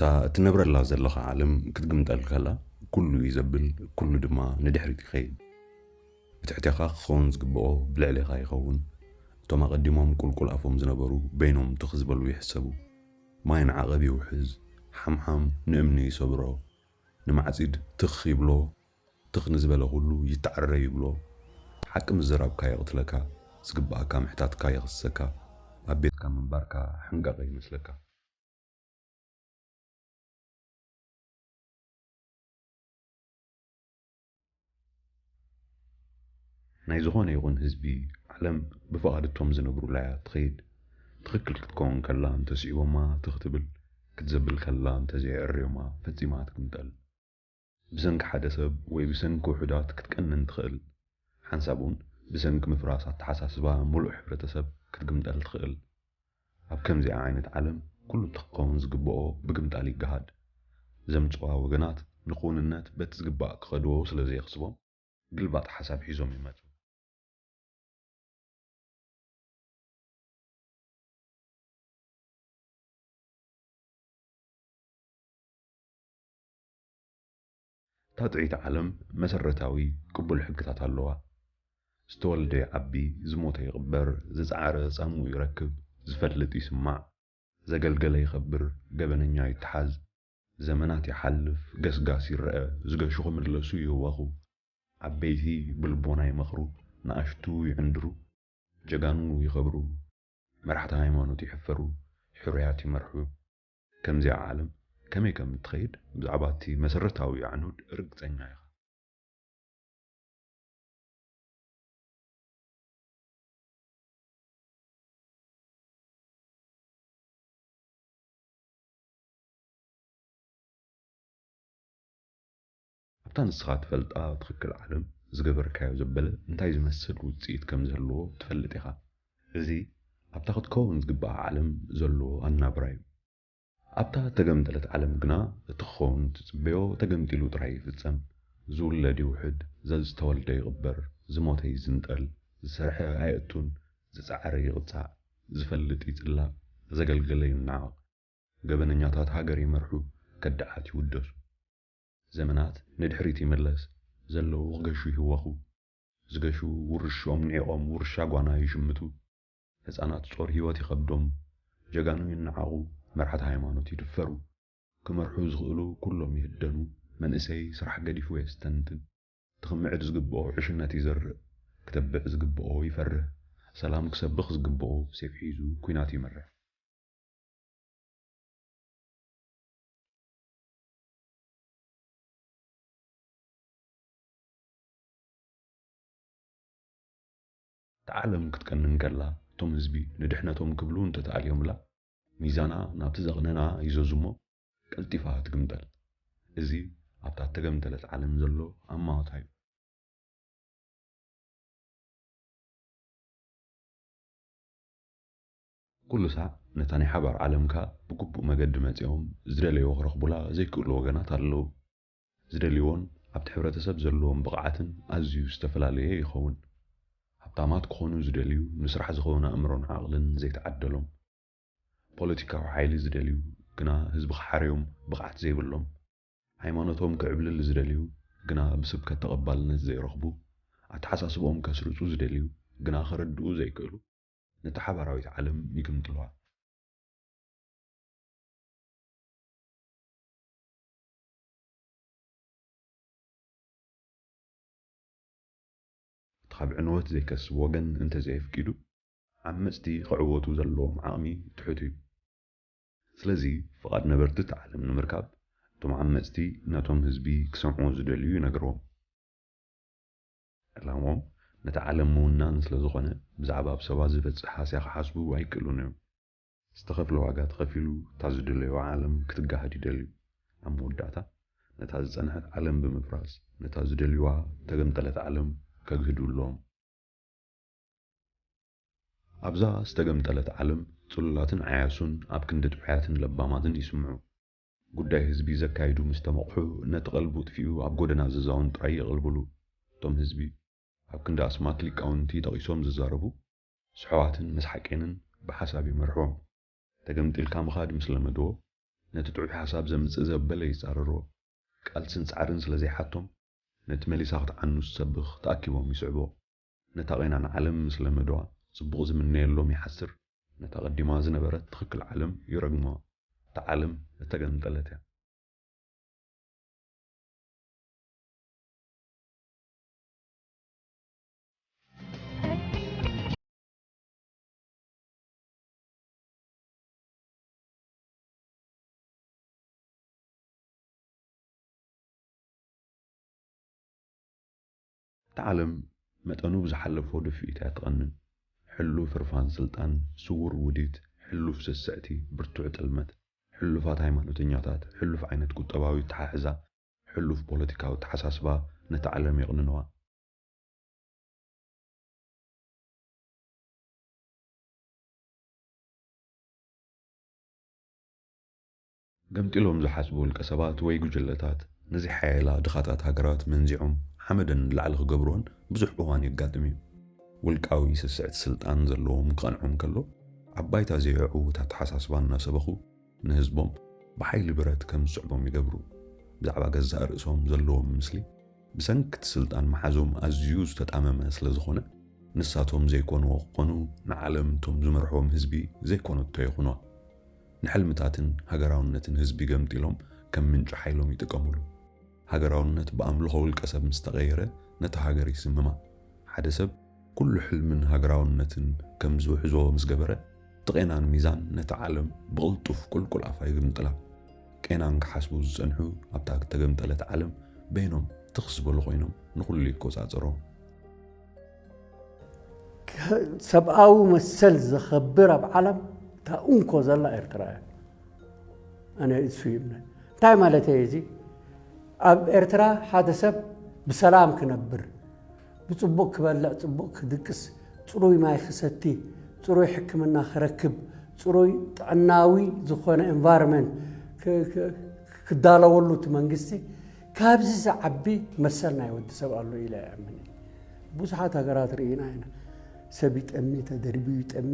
እታ እትነብረላ ዘለኻ ዓለም ክትግምጠል ከላ፣ ኩሉ እዩ ዘብል፣ ኩሉ ድማ ንድሕሪት ይኸይድ። ብትሕቴኻ ክኸውን ዝግብኦ ብልዕሌኻ ይኸውን። እቶም ኣቐዲሞም ቁልቁል ኣፎም ዝነበሩ በይኖም ትኽ ዝበሉ ይሕሰቡ። ማይ ንዓቐብ ይውሕዝ፣ ሓምሓም ንእምኒ ይሰብሮ፣ ንማዕጺድ ትኽ ይብሎ፣ ትኽ ንዝበለ ኩሉ ይተዓረ ይብሎ። ሓቂ ምዝራብካ የቕትለካ፣ ዝግብኣካ ምሕታትካ የኽስሰካ፣ ኣብ ቤትካ ምንባርካ ሕንቃቐ ይመስለካ። ናይ ዝኾነ ይኹን ህዝቢ ዓለም ብፍቓድ እቶም ዝነብሩላ እያ ትኸይድ። ትኽክል ክትከውን ከላ እንተስዒቦማ ትኽ ትብል፣ ክትዘብል ከላ እንተዘየዕርዮማ ፈጺማ ትግምጠል። ብሰንኪ ሓደ ሰብ ወይ ብሰንኪ ውሑዳት ክትቀንን ትኽእል። ሓንሳብ እውን ብሰንኪ ምፍራስ ኣተሓሳስባ ምሉእ ሕብረተሰብ ክትግምጠል ትኽእል። ኣብ ከምዚኣ ዓይነት ዓለም ኩሉ እቲ ክኸውን ዝግብኦ ብግምጣል ይገሃድ። ዘምጽዋ ወገናት ንክውንነት በቲ ዝግባእ ክኸድዎ ስለ ዘየኽስቦም ግልባጥ ሓሳብ ሒዞም ይመጹ። እታ ጥዕይቲ ዓለም መሰረታዊ ቅቡል ሕግታት ኣለዋ። ዝተወልደ ይዓቢ፣ ዝሞተ ይቕበር፣ ዝጸዓረ ጻምኡ ይረክብ፣ ዝፈልጥ ይስማዕ፣ ዘገልገለ ይኸብር፣ ገበነኛ ይተሓዝ፣ ዘመናት ይሓልፍ፣ ገስጋስ ይረአ፣ ዝገሹ ክምለሱ ይህወኹ፣ ዓበይቲ ብልቦና ይመኽሩ፣ ንኣሽቱ ይዕንድሩ፣ ጀጋኑ ይኸብሩ፣ መራሕቲ ሃይማኖት ይሕፈሩ፣ ሕሩያት ይመርሑ። ከምዚኣ ዓለም ከመይ ከም እትኸይድ ብዛዕባ እቲ መሰረታዊ ኣዕኑድ ርግጸኛ ኢኻ። ኣብታ ንስኻ ትፈልጣ ትኽክል ዓለም ዝገበርካዮ ዘበለ እንታይ ዝመስል ውጽኢት ከም ዝህልዎ ትፈልጥ ኢኻ። እዚ ኣብታ ክትከውን ዝግብኣ ዓለም ዘሎ ኣናብራ እዩ። ኣብታ እተገምጠለት ዓለም ግና እቲ ክኸውን ትጽበዮ ተገምጢሉ ጥራይ ይፍጸም። ዝውለድ ይውሕድ፣ ዘዝተወልደ ይቕበር፣ ዝሞተ ይዝንጠል፣ ዝሰርሐ ኣየእቱን፣ ዝጸዓረ ይቕጻዕ፣ ዝፈልጥ ይጽላእ፣ ዘገልገለ ይነዓቕ። ገበነኛታት ሃገር ይመርሑ፣ ከዳዓት ይውደሱ። ዘመናት ንድሕሪት ይምለስ፣ ዘለዉ ክገሹ ይህወኹ። ዝገሹ ውርሾም ንዒቖም ውርሻ ጓና ይሽምቱ። ህጻናት ጾር ህይወት ይኸብዶም። ጀጋኑ ይነዓቑ፣ መራሕቲ ሃይማኖት ይድፈሩ። ክመርሑ ዝኽእሉ ኩሎም ይህደኑ። መንእሰይ ስራሕ ገዲፉ የስተንትን። ክኽምዕድ ዝግብኦ ዕሽነት ይዘርእ። ክተብዕ ዝግብኦ ይፈርህ። ሰላም ክሰብኽ ዝግብኦ ሴፍ ሒዙ ኲናት ይመርሕ። እታ ዓለም ክትቀንን ከላ፣ እቶም ህዝቢ ንድሕነቶም ክብሉ እንተተኣልዮምላ፣ ሚዛና ናብቲ ዘቕነና ይዘዙሞ ቀልጢፋ ትግምጠል። እዚ ኣብታ እተገምተለት ዓለም ዘሎ ኣማውታ እዩ። ኩሉ ሳዕ ነታ ናይ ሓባር ዓለምካ ብግቡእ መገዲ መጺኦም ዝደለይዎ ክረኽቡላ ዘይክእሉ ወገናት ኣለዉ። ዝደልይዎን ኣብቲ ሕብረተሰብ ዘለዎም ብቕዓትን ኣዝዩ ዝተፈላለየ ይኸውን። ሃብታማት ክኾኑ ዝደልዩ፣ ንስራሕ ዝኸውን ኣእምሮን ዓቕልን ዘይተዓደሎም። ፖለቲካዊ ሓይሊ ዝደልዩ፣ ግና ህዝቢ ክሓርዮም ብቕዓት ዘይብሎም። ሃይማኖቶም ክዕብልል ዝደልዩ፣ ግና ብስብከት ተቐባልነት ዘይረኽቡ። ኣተሓሳስብኦም ከስርጹ ዝደልዩ፣ ግና ክርድኡ ዘይክእሉ። ነታ ሓባራዊት ዓለም ይግምጥልዋ። እቲ ካብ ዕንወት ዘይከስብ ወገን እንተዘየፍቂዱ፣ ዓመጽቲ ክዕወቱ ዘለዎም ዓቕሚ ትሑት እዩ። ስለዚ ፍቓድ ነበርቲ እታ ዓለም ንምርካብ፣ እቶም ዓመጽቲ ነቶም ህዝቢ ክሰምዑ ዝደልዩ ይነግርዎም። ዕላምኦም ነታ ዓለም ምውናን ስለ ዝኾነ፣ ብዛዕባ ኣብ ሰባት ዝበጽሕ ሃስያ ክሓስቡ ኣይክእሉን እዮም። ዝተኸፍለ ዋጋ ተኸፊሉ እታ ዝደለይዋ ዓለም ክትጋሃድ ይደልዩ። ኣብ መወዳእታ ነታ ዝጸንሐት ዓለም ብምፍራስ ነታ ዝደልይዋ እተገምጠለት ዓለም ከግህዱ ኣለዎም። ኣብዛ ዝተገምጠለት ዓለም ጽሉላትን ዓያሱን ኣብ ክንዲ ጥዑያትን ለባማትን ይስምዑ። ጉዳይ ህዝቢ ዘካይዱ ምስ ተመቕሑ ነቲ ቀልቡ ጥፊኡ ኣብ ጎደና ዘዛውን ጥራይ ይቕልብሉ። እቶም ህዝቢ ኣብ ክንዲ ኣስማት ሊቃውንቲ ጠቒሶም ዝዛረቡ ስሑዋትን መስሓቄንን ብሓሳብ ይመርሕዎም። ተገምጢልካ ምኻድ ምስ ለመድዎ ነቲ ጥዑይ ሓሳብ ዘምጽእ ዘበለ ይጻረሮ። ቃልስን ጻዕርን ስለ ዘይሓቶም፣ ነቲ መሊሳ ክትዓኑ ዝሰብኽ ተኣኪቦም ይስዕቦ። ነታ ቄናን ዓለም ምስ ለመድዋ፣ ጽቡቕ ዝምነየሎም ይሓስር። ነታ ቀዲማ ዝነበረት ትኽክል ዓለም ይረግምዋ። እታ ዓለም እተገምጠለት እያ። እታ ዓለም መጠኑ ብዝሓለፎ ድፍኢት እያ ትቐንን። ሕሉፍ ህርፋን ስልጣን፣ ስዉር ውዲት፣ ሕሉፍ ስስዕቲ፣ ብርቱዕ ጥልመት፣ ሕሉፋት ሃይማኖተኛታት፣ ሕሉፍ ዓይነት ቁጠባዊ ኣተሓሕዛ፣ ሕሉፍ ፖለቲካዊ ኣተሓሳስባ ነታ ዓለም የቕንንዋ። ገምጢሎም ዝሓስቡ ውልቀ ሰባት ወይ ጉጅለታት ነዚ ሓያላ ድኻታት ሃገራት መንዚዖም ሓመደን ንላዕሊ ክገብርወን ብዙሕ እዋን የጋጥም እዩ። ውልቃዊ ስስዕቲ ስልጣን ዘለዎም ክቐንዖም ከሎ፣ ኣብ ባይታ ዘየዕውት ኣተሓሳስባ እናሰበኹ ንህዝቦም ብሓይሊ ብረት ከም ዝስዕቦም ይገብሩ። ብዛዕባ ገዛእ ርእሶም ዘለዎም ምስሊ ብሰንኪ እቲ ስልጣን መሓዞም ኣዝዩ ዝተጣመመ ስለ ዝኾነ፣ ንሳቶም ዘይኮንዎ ክኾኑ፣ ንዓለም እቶም ዝመርሕዎም ህዝቢ ዘይኮነቶ ይኹንዋ። ንሕልምታትን ሃገራውነትን ህዝቢ ገምጢሎም ከም ምንጪ ሓይሎም ይጥቀሙሉ። ሃገራውነት ብኣምልኾ ውልቀ ሰብ ምስ ተቐየረ፣ ነታ ሃገር ይስምማ። ሓደ ሰብ ኩሉ ሕልምን ሃገራውነትን ከም ዝውሕዞ ምስ ገበረ፣ እቲ ቄናን ሚዛን ነታ ዓለም ብቕልጡፍ ቁልቁል ኣፋ ይግምጥላ። ቄናን ክሓስቡ ዝጸንሑ ኣብታ እተገምጠለት ዓለም በይኖም ትኽ ዝበሉ ኮይኖም ንኹሉ ይቆጻጸሮ። ሰብኣዊ መሰል ዘኸብር ኣብ ዓለም እታ እንኮ ዘላ ኤርትራ እያ። ኣነ እሱ ይብለ። እንታይ ማለት እየ እዚ? ኣብ ኤርትራ ሓደ ሰብ ብሰላም ክነብር፣ ብጽቡቕ ክበልዕ፣ ጽቡቕ ክድቅስ፣ ጽሩይ ማይ ክሰቲ፣ ጽሩይ ሕክምና ክረክብ፣ ጽሩይ ጥዕናዊ ዝኾነ environment ክዳለወሉ እቲ መንግስቲ፣ ካብዚ ዝዓቢ መሰል ናይ ወዲ ሰብ ኣሎ ኢለ እኣምን። ብዙሓት ሃገራት ርኢና ኢና። ሰብ ይጠሚ፣ ተደርብዩ ይጠሚ፣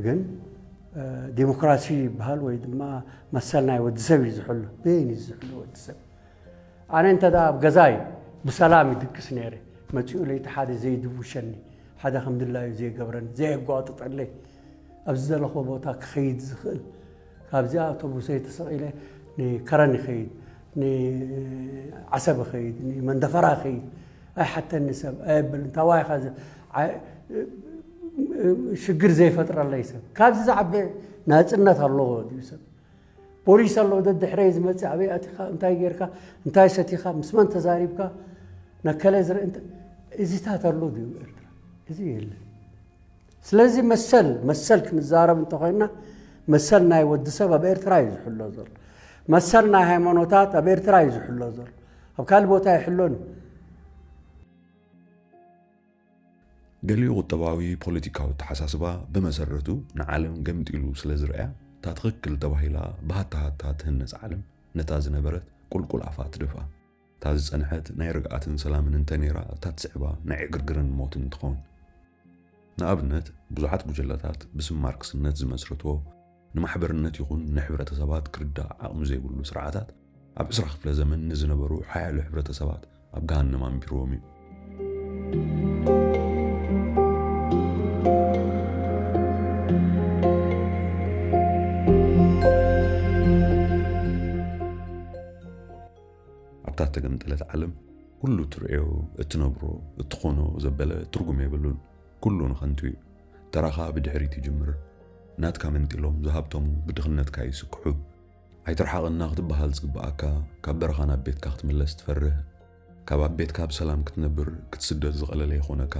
ግን ዴሞክራሲ ይበሃል ወይ ድማ መሰል ናይ ወዲ ሰብ እዩ ዝሕሉ። በይን እዩ ዝሕሉ ወዲ ሰብ? ኣነ እንተ ደኣ ኣብ ገዛይ ብሰላም ይድቅስ ነይረ፣ መጺኡ ለይቲ ሓደ ዘይድውሸኒ፣ ሓደ ከም ድላዩ ዘይገብረኒ፣ ዘየጓጥጠለይ፣ ኣብ ዝደለኹዎ ቦታ ክኸይድ ዝኽእል፣ ካብዚኣ ኣውቶቡሰይ ተሰቒለ ንከረን ይኸይድ፣ ንዓሰብ ይኸይድ፣ ንመንደፈራ ይኸይድ፣ ኣይሓተኒ ሰብ፣ ኣየብል፣ እንታዋይኻ ሽግር ዘይፈጥረለይ ሰብ። ካብዚ ዝዓበ ናጽነት ኣለዎ ድዩ ሰብ? ፖሊስ ኣሎ ደድሕረይ ዝመጽእ፣ ኣበይ ኣቲኻ፣ እንታይ ጌርካ፣ እንታይ ሰቲኻ፣ ምስ መን ተዛሪብካ፣ ነከለ ዝርኢ እንታይ፣ እዚታት ኣሎ ድዩ ኤርትራ? እዚ የለን። ስለዚ መሰል መሰል ክንዛረብ እንተኾይና፣ መሰል ናይ ወዲ ሰብ ኣብ ኤርትራ እዩ ዝሕሎ ዘሎ። መሰል ናይ ሃይማኖታት ኣብ ኤርትራ እዩ ዝሕሎ ዘሎ። ኣብ ካልእ ቦታ ይሕሎን እዩ። ገሊኡ ቁጠባዊ ፖለቲካዊ ኣተሓሳስባ ብመሰረቱ ንዓለም ገምጢሉ ስለ ዝረኣያ፣ እታ ትኽክል ተባሂላ ብሃታሃታ ትህነጽ ዓለም ነታ ዝነበረት ቁልቁል ኣፋ ትደፍኣ። እታ ዝጸንሐት ናይ ርግኣትን ሰላምን እንተ ነይራ፣ እታ ትስዕባ ናይ ዕግርግርን ሞትን ትኸውን። ንኣብነት፣ ብዙሓት ጉጅለታት ብስም ማርክስነት ዝመስረትዎ ንማሕበርነት ይኹን ንሕብረተሰባት ክርዳእ ዓቕሚ ዘይብሉ ስርዓታት ኣብ ዕስራ ክፍለ ዘመን ንዝነበሩ ሓያሎ ሕብረተሰባት ኣብ ገሃነም ኣንቢርዎም እዩ። ኣብታ እተገምጠለት ዓለም ኩሉ እትርእዮ፣ እትነብሮ፣ እትኾኖ ዘበለ ትርጉም የብሉን። ኩሉ ንኸንቱ እዩ። ተራኻ ብድሕሪት ይጅምር። ናትካ መንጢሎም ዝሃብተሙ ብድኽነትካ ይስክሑ። ኣይትርሓቐና ክትበሃል ዝግብኣካ፣ ካብ በረኻ ናብ ቤትካ ክትምለስ ትፈርህ። ካብ ኣብ ቤትካ ብሰላም ክትነብር ክትስደድ ዝቐለለ ይኾነካ።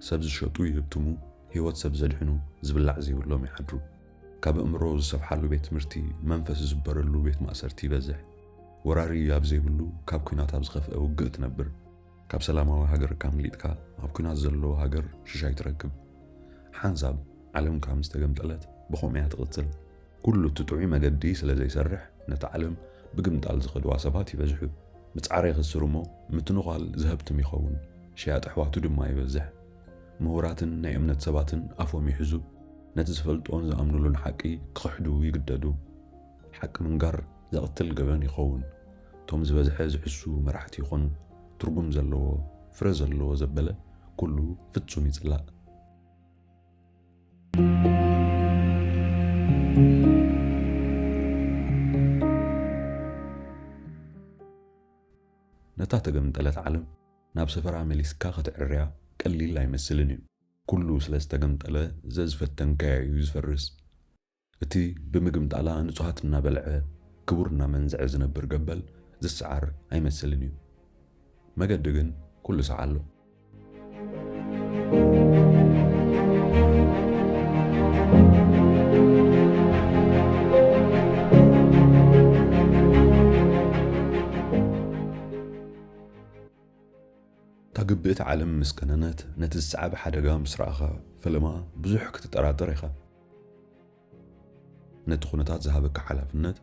ሰብ ዝሸጡ ይህብትሙ፣ ህይወት ሰብ ዘድሕኑ ዝብላዕ ዘይብሎም ይሓድሩ። ካብ ኣእምሮ ዝሰፍሓሉ ቤት ትምህርቲ፣ መንፈስ ዝዝበረሉ ቤት ማእሰርቲ ይበዝሕ። ወራሪ ኣብ ዘይብሉ፣ ካብ ኲናት ኣብ ዝኸፍአ ውግእ ትነብር። ካብ ሰላማዊ ሃገርካ ኣምሊጥካ ኣብ ኲናት ዘሎ ሃገር ሽሻይ ትረክብ። ሓንሳብ ዓለምካ ምስ ተገምጠለት ብኸምኡ እያ ትቕጽል። ኩሉ እቲ ጥዑይ መገዲ ስለ ዘይሰርሕ ነታ ዓለም ብግምጣል ዝኸድዋ ሰባት ይበዝሑ። ምጽዓር የኽስር እሞ ምትንዃል ዝሀብትም ይኸውን፣ ሸያጢ ኣሕዋቱ ድማ ይበዝሕ። ምሁራትን ናይ እምነት ሰባትን ኣፎም ይሕዙ፣ ነቲ ዝፈልጥዎን ዝኣምኑሉን ሓቂ ክኽሕዱ ይግደዱ። ሓቂ ምንጋር ዘቕትል ገበን ይኸውን። እቶም ዝበዝሐ ዝሕሱ መራሕቲ ይኾኑ። ትርጉም ዘለዎ፣ ፍረ ዘለዎ ዘበለ ኩሉ ፍጹም ይጽላእ። ነታ ተገምጠለት ዓለም ናብ ሰፈራ መሊስካ ክትዕርያ ቀሊል ኣይመስልን እዩ። ኩሉ ስለ ዝተገምጠለ ዘዝፈተንካዮ እዩ ዝፈርስ። እቲ ብምግምጣላ ንጹሃት እናበልዐ ክቡር እናመንዝዐ ዝነብር ገበል ዝሰዓር ኣይመስልን እዩ። መገዲ ግን ኩሉ ሳዕ ኣሎ። እታ ግብእቲ ዓለም ምስ ቀነነት፣ ነቲ ዝሰዓበ ሓደጋ ምስ ረኣኻ፣ ፈለማ ብዙሕ ክትጠራጠር ኢኻ። ነቲ ኩነታት ዝሃበካ ሓላፍነት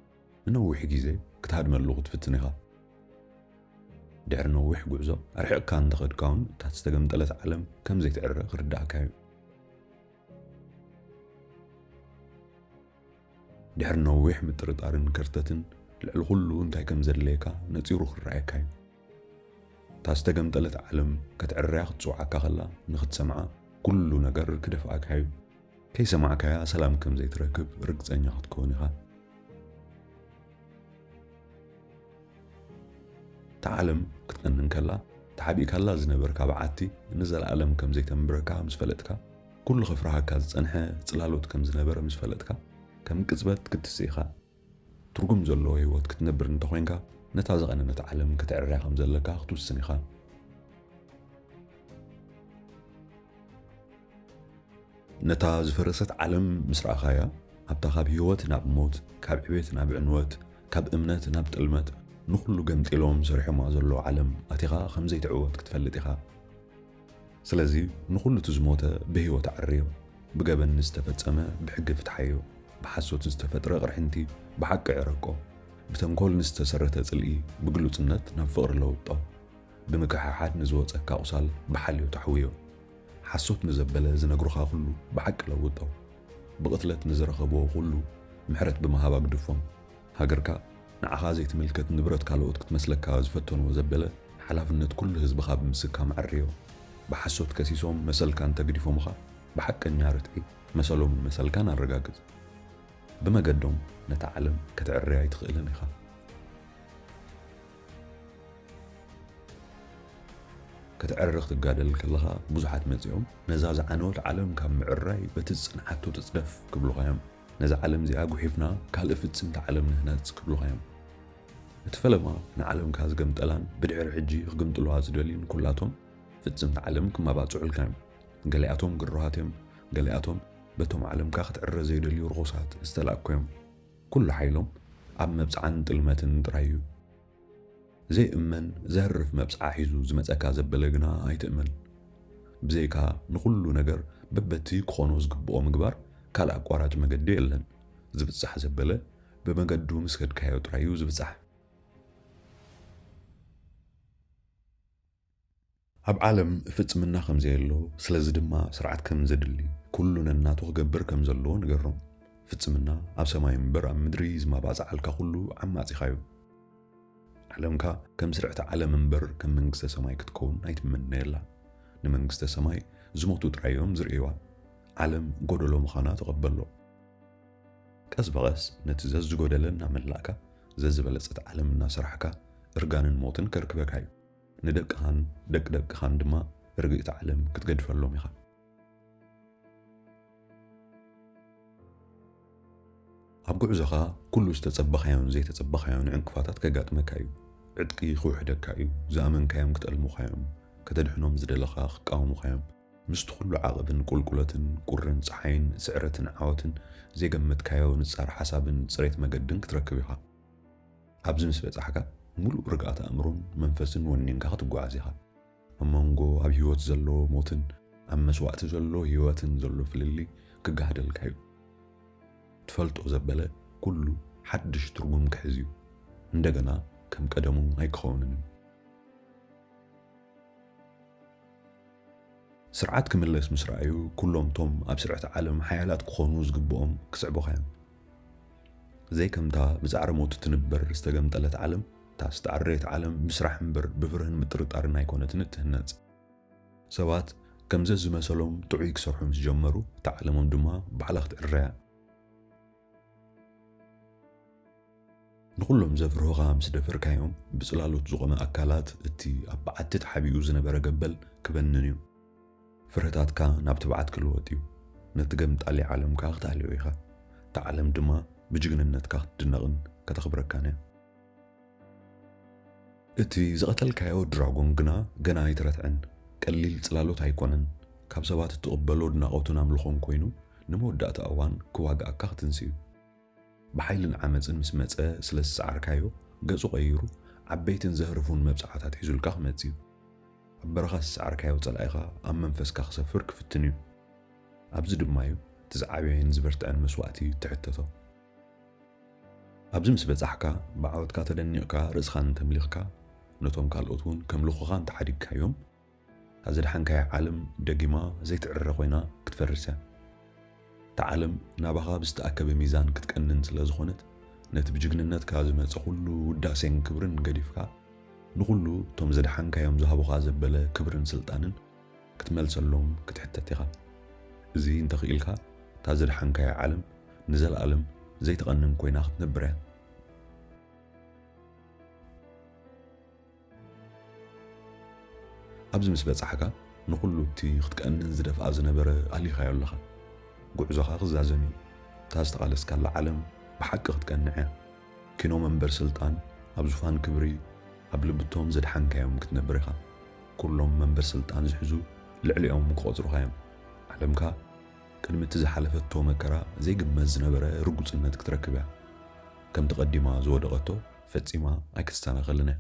ንነዊሕ ግዜ ክትሃድመሉ ክትፍትን ኢኻ። ድሕሪ ነዊሕ ጉዕዞ ኣርሒቕካ እንተኸድካ እውን፣ እታ ዝተገምጠለት ዓለም ከም ዘይትዕረ ክርድኣካ እዩ። ድሕሪ ነዊሕ ምጥርጣርን ከርተትን፣ ልዕሊ ኩሉ እንታይ ከም ዘድለየካ ነጺሩ ክረኣየካ እዩ። እታ ዝተገምጠለት ዓለም ክትዕረያ ክትጽውዓካ ከላ፣ ንኽትሰምዓ ኩሉ ነገር ክደፍኣካ እዩ። ከይሰማዕካያ ሰላም ከም ዘይትረክብ ርግጸኛ ክትከውን ኢኻ። እታ ዓለም ክትቀንን ከላ፣ ተሓቢእካላ ዝነበርካ በዓቲ ንዘለኣለም ከም ዘይተንብረካ ምስ ፈለጥካ፣ ኩሉ ከፍርሃካ ዝጸንሐ ጽላሎት ከም ዝነበረ ምስ ፈለጥካ፣ ከም ቅጽበት ክትስእ ኢኻ። ትርጉም ዘለዎ ህይወት ክትነብር እንተኾይንካ፣ ነታ ዝቐነነት ዓለም ክትዕርያ ከም ዘለካ ክትውስን ኢኻ። ነታ ዝፈረሰት ዓለም ምስ ረኣኻያ፣ ኣብታ ካብ ህይወት ናብ ሞት፣ ካብ ዕቤት ናብ ዕንወት፣ ካብ እምነት ናብ ጥልመት፣ ንኹሉ ገምጢሎም ሰሪሖማ ዘለዉ ዓለም ኣቲኻ ከም ዘይትዕወት ክትፈልጥ ኢኻ። ስለዚ ንኹሉ እቲ ዝሞተ ብህይወት ኣዕርዮ፣ ብገበን ንዝተፈጸመ ብሕጊ ፍትሓዮ፣ ብሓሶት ንዝተፈጥረ ቅርሕንቲ ብሓቂ ዕረቆ፣ ብተንኮል ንዝተሰረተ ጽልኢ ብግሉጽነት ናብ ፍቕሪ ለውጦ፣ ብምክሕሓድ ንዝወጸካ ቁሳል ብሓልዮ ተሕውዮ። ሓሶት ንዘበለ ዝነግሩኻ ኩሉ ብሓቂ ለውጦ። ብቕትለት ንዝረኸብዎ ኩሉ ምሕረት ብምሃብ ኣግድፎም። ሃገርካ ንዓኻ ዘይትምልከት ንብረት ካልኦት ክትመስለካ ዝፈተንዎ ዘበለ ሓላፍነት ኩሉ ህዝብኻ ብምስካም ዓርዮ። ብሓሶት ከሲሶም መሰልካ እንተግዲፎምኻ ብሓቀኛ ርትዒ መሰሎምን መሰልካን ኣረጋግጽ። ብመገዶም ነታ ዓለም ክትዕርያ ኣይትኽእልን ኢኻ። ክትዕረ ክትጋደል ከለኻ ብዙሓት መጺኦም ነዛ ዝዓነወት ዓለም ካብ ምዕራይ በቲ ዝጸንሓቶ ትጽደፍ ክብሉኻ እዮም። ነዛ ዓለም እዚኣ ጉሒፍና ካልእ ፍጽምቲ ዓለም ንህነጽ ክብሉኻ እዮም። እቲ ፈለማ ንዓለምካ ዝገምጠላን ብድሕሪ ሕጂ ክግምጥሉዋ ዝደልዩን ኩላቶም ፍጽምቲ ዓለም ክመባጽዑልካ እዮም። ገሊኣቶም ግሩሃት እዮም፣ ገሊኣቶም በቶም ዓለምካ ክትዕረ ዘይደልዩ ርኹሳት ዝተላእኩ እዮም። ኩሉ ሓይሎም ኣብ መብጽዓን ጥልመትን ጥራይ እዩ። ዘይእመን ዘህርፍ መብጽዓ ሒዙ ዝመጸካ ዘበለ ግና ኣይትእመን። ብዘይካ ንኹሉ ነገር በበቲ ክኾኖ ዝግብኦ ምግባር ካልእ ኣቋራጭ መገዲ የለን። ዝብጻሕ ዘበለ ብመገዱ ምስ ከድካዮ ጥራይ እዩ ዝብጻሕ። ኣብ ዓለም ፍጽምና ከም ዘየሎ፣ ስለዚ ድማ ስርዓት ከም ዘድሊ፣ ኩሉ ነናቱ ክገብር ከም ዘለዎ ንገሮም። ፍጽምና ኣብ ሰማይ እምበር ኣብ ምድሪ ዝመባጽዓልካ ኩሉ ዓማጺኻዮ። ዓለምካ ከም ስርዕቲ ዓለም እምበር ከም መንግስተ ሰማይ ክትከውን ኣይትመነየላ። ንመንግስተ ሰማይ ዝሞቱ ጥራይ እዮም ዝርእይዋ። ዓለም ጎደሎ ምዃና ተቐበሎ። ቀስ ብቐስ ነቲ ዘዝጎደለ እናመላእካ፣ ዘዝበለጸት ዓለም እናሰራሕካ፣ እርጋንን ሞትን ከርክበካ እዩ። ንደቅኻን ደቂ ደቅኻን ድማ ርግእቲ ዓለም ክትገድፈሎም ኢኻ። ኣብ ጉዕዞኻ ኩሉ ዝተጸበኻዮን ዘይተጸበኻዮን ዕንቅፋታት ከጋጥመካ እዩ። ዕጥቂ ክውሕደካ እዩ። ዝኣመንካዮም ክትዕልሙኻዮም፣ ከተድሕኖም ዝደለኻ ክቃወሙኻዮም። ምስቲ ኩሉ ዓቐብን ቁልቁለትን፣ ቁርን ጸሓይን፣ ስዕረትን ዓወትን፣ ዘይገመትካዮ ንጻር ሓሳብን ጽሬት መገድን ክትረክብ ኢኻ። ኣብዚ ምስ በጻሕካ፣ ምሉእ ርግኣት ኣእምሮን መንፈስን ወኒንካ ክትጓዓዝ ኢኻ። ኣብ መንጎ ኣብ ህይወት ዘሎ ሞትን ኣብ መስዋእቲ ዘሎ ህይወትን ዘሎ ፍልልይ ክጋህደልካ እዩ። ትፈልጦ ዘበለ ኩሉ ሓድሽ ትርጉም ክሕዝ እዩ። እንደገና ከም ቀደሙ ኣይክኸውንን እዩ። ስርዓት ክምለስ ምስ ረኣዩ፣ ኩሎም እቶም ኣብ ስርዕቲ ዓለም ሓያላት ክኾኑ ዝግብኦም ክስዕቡኻ እዮም። ዘይከምታ ብጻዕሪ ሞት ትንበር ዝተገምጠለት ዓለም፣ እታ ዝተዓረየት ዓለም ብስራሕ እምበር ብፍርህን ምጥርጣርን ኣይኮነትን እትህነጽ። ሰባት ከምዘ ዝመሰሎም ጥዑይ ክሰርሑ ምስ ጀመሩ፣ እታ ዓለሞም ድማ ባዕላ ክትዕረያ። ንኹሎም ዘፍርሁኻ ምስ ደፈርካዮም፣ ብጽላሎት ዝቖመ ኣካላት እቲ ኣብ በዓቲ ተሓቢኡ ዝነበረ ገበል ክበንን እዩ። ፍርህታትካ ናብ ትብዓት ክልወጥ እዩ። ነቲ ገምጣሊ ዓለም ከኣ ክታልዮ ኢኻ። እታ ዓለም ድማ ብጅግንነትካ ክትድነቕን ከተኽብረካን እያ። እቲ ዝቐተልካዮ ድራጎን ግና ገና ኣይተረትዐን። ቀሊል ጽላሎት ኣይኮነን። ካብ ሰባት እትቕበሎ ኣድናቖትን ኣምልኾን ኮይኑ፣ ንመወዳእታ እዋን ክዋግኣካ ክትንሲ እዩ። ብሓይልን ዓመጽን ምስ መጸ ስለ ዝሰዓርካዮ፣ ገጹ ቀይሩ፣ ዓበይትን ዘህርፉን መብጽዓታት ሒዙልካ ክመጽእ እዩ። ኣብ በረኻ ዝሰዓርካዮ ጸላኢኻ ኣብ መንፈስካ ክሰፍር ክፍትን እዩ። ኣብዚ ድማ እዩ እቲ ዝዓበየን ዝበርትዐን መስዋእቲ እትሕተቶ። ኣብዚ ምስ በጻሕካ፣ ብዓወትካ ተደኒቕካ ርእስኻ እንተምሊኽካ፣ ነቶም ካልኦት እውን ከምልኹኻ እንተሓዲግካዮም፣ እታ ዘድሓንካያ ዓለም ደጊማ ዘይትዕረ ኮይና ክትፈርስ እያ። እታ ዓለም ናባኻ ብዝተኣከበ ሚዛን ክትቀንን ስለ ዝኾነት፣ ነቲ ብጅግንነትካ ዝመጸ ኩሉ ውዳሴን ክብርን ገዲፍካ፣ ንኹሉ እቶም ዘድሓንካዮም ዝሃቡኻ ዘበለ ክብርን ስልጣንን ክትመልሰሎም ክትሕተት ኢኻ። እዚ እንተኽኢልካ፣ እታ ዘድሓንካያ ዓለም ንዘለኣለም ዘይትቐንን ኮይና ክትነብር እያ። ኣብዚ ምስ በጻሕካ፣ ንኹሉ እቲ ክትቀንን ዝደፍኣ ዝነበረ ኣሊኻዮ ኣለኻ። ጉዕዞኻ ክዛዘም እዩ። እታ ዝተቓለስካላ ዓለም ብሓቂ ክትቀንዕ እያ። ኪኖ መንበር ስልጣን፣ ኣብ ዙፋን ክብሪ፣ ኣብ ልብቶም ዘድሓንካዮም ክትነብር ኢኻ። ኩሎም መንበር ስልጣን ዝሕዙ ልዕሊኦም ክቖጽሩኻ እዮም። ዓለምካ ቅድሚ እቲ ዝሓለፈቶ መከራ ዘይግመት ዝነበረ ርጉጽነት ክትረክብ እያ። ከምቲ ቀዲማ ዝወደቐቶ ፈጺማ ኣይክትሰናኸልን እያ።